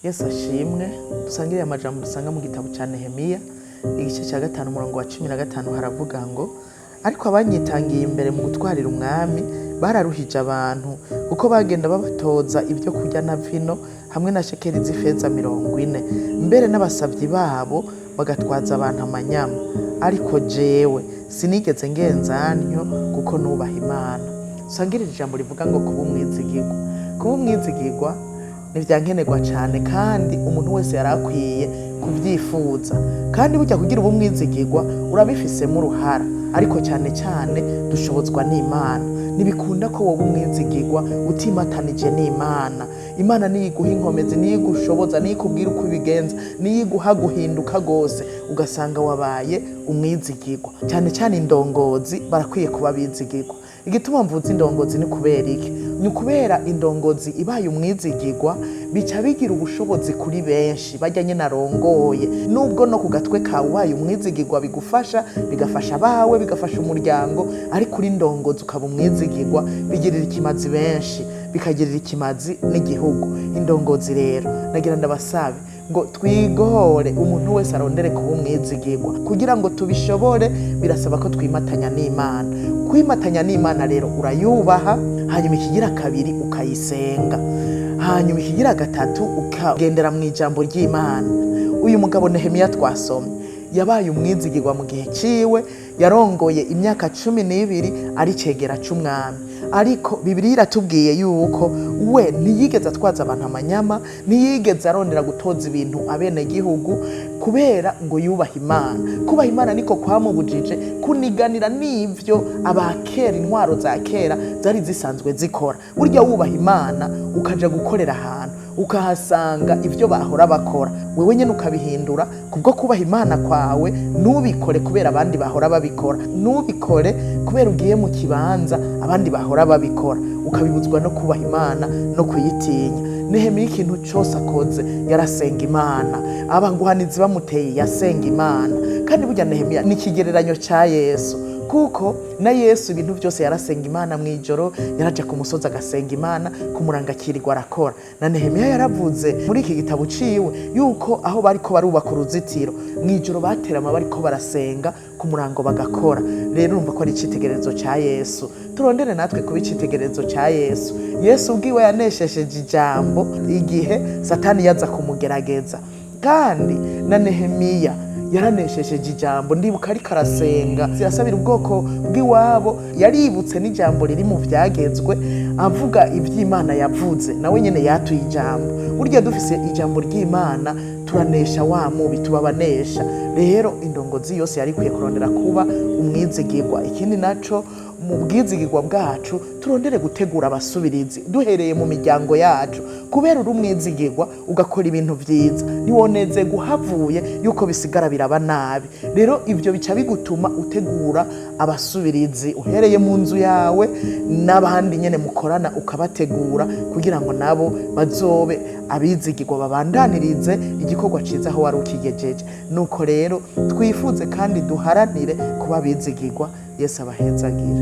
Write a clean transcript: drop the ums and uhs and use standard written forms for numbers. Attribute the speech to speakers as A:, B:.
A: Yesu ashimwe. Dusangire amajambo dusanga mu gitabo cya Nehemiya, igice cya 5, umurongo wa 15. Haravuga ngo: "Ariko abanyitangiye imbere mu gutwarira umwami bararuhije abantu, kuko bagenda babatoza ibyo kurya na vino hamwe na shekeli z'ifeza 40, mbere n'abasabyi babo bagatwaza abantu amanyama. Ariko jewe sinigeze ngenza ntyo, kuko nubaha Imana." Dusangire ijambo rivuga ngo kuba umwizigirwa. Kuba umwizigirwa ni vyankenerwa cyane, kandi umuntu wese yari akwiye kubyifuza. Kandi burya kugira ube umwizigirwa urabifisemo uruhara, ariko cyane cyane dushobozwa n'Imana. Ntibikunda ko wowe umwizigirwa utimatanije n'Imana. Imana niyo iguha inkomezi, niyo igushoboza, niyo ikubwira uko ubigenza, niyo iguha guhinduka rwose, ugasanga wabaye umwizigirwa. Cyane cyane indongozi barakwiye kuba bizigirwa. Igituma mvuze indongozi ni kubera iki? Ni ukubera indongozi ibaye umwizigirwa bica bigira ubushobozi kuri benshi bajya nyine arongoye. Nubwo no ku gatwe kawe ubaye umwizigirwa bigufasha, bigafasha abawe, bigafasha umuryango, ariko uri indongozi ukaba umwizigirwa bigirira ikimazi benshi, bikagirira ikimazi n'igihugu. Indongozi rero, nagira ndabasabe ngo twigore, umuntu wese arondere kuba umwizigirwa. Kugira ngo tubishobore birasaba ko twimatanya n'Imana. Kwimatanya n'Imana rero, urayubaha, hanyuma ikigira kabiri ukayisenga, hanyuma ikigira gatatu ukagendera mu ijambo ry'Imana. Uyu mugabo Nehemiya twasomye yabaye umwizigirwa mu gihe ciwe. Yarongoye imyaka 12 ari cegera c'umwami, ariko Bibiliya iratubwiye yuko we ntiyigeze atwaza abantu amanyama, ntiyigeze arondera gutoza ibintu abenegihugu, kubera ngo yubaha Imana. Kubaha Imana niko kwamubujije kuniganira n'ivyo abakera, intwaro za kera zari zisanzwe zikora. Burya wubaha Imana, ukaja gukorera ahantu ukahasanga ibyo bahora bakora, wewe nyine ukabihindura kubwo kubaha Imana kwawe. Ntubikore kubera abandi bahora babikora, ntubikore kubera ugiye mu kibanza abandi bahora babikora, ukabibuzwa no kubaha Imana no kuyitinya. Nehemiya ikintu cyose akoze yarasenga Imana. Abanguhanizi bamuteye yasenga Imana. Kandi burya Nehemiya ni ikigereranyo cya Yesu, kuko na Yesu ibintu byose yarasenga Imana. Mu ijoro yaraja ku musozi agasenga Imana, kumuranga akirirwa arakora. Na Nehemiya yaravuze muri iki gitabo ciwe yuko aho bariko barubaka uruzitiro, mu ijoro baterama bariko barasenga, ku murango bagakora. Rero urumva ko ari icitegererezo cya Yesu. Turondere natwe kuba icitegererezo cya Yesu. Yesu ubwiwe yaneshesheje ijambo igihe Satani yaza kumugerageza, kandi na Nehemiya yaraneshejeje ijambo. Ndibuka ariko arasenga zirasabira ubwoko bw'iwabo, yaributse n'ijambo riri mu Vyagezwe, avuga iby'Imana yavuze. Nawe nyine yatuye ijambo. Burya dufise ijambo ry'Imana turanesha wa mubi, tubabanesha. Rero indongozi yose yari ikwiye kurondera kuba umwizigirwa. Ikindi naco, mu bwizigirwa bwacu turondere gutegura abasubirizi duhereye mu miryango yacu. Kubera uri umwizigirwa ugakora ibintu vyiza, ntiwoneze guhavuye yuko bisigara biraba nabi. Rero ibyo bica bigutuma utegura abasubirizi uhereye mu nzu yawe n'abandi nyene mukorana, ukabategura kugira ngo nabo bazobe abizigirwa, babandanirize igikorwa ciza aho wari ukigejeje. Nuko rero twifuze kandi duharanire kuba abizigirwa. Yesu abahezagire.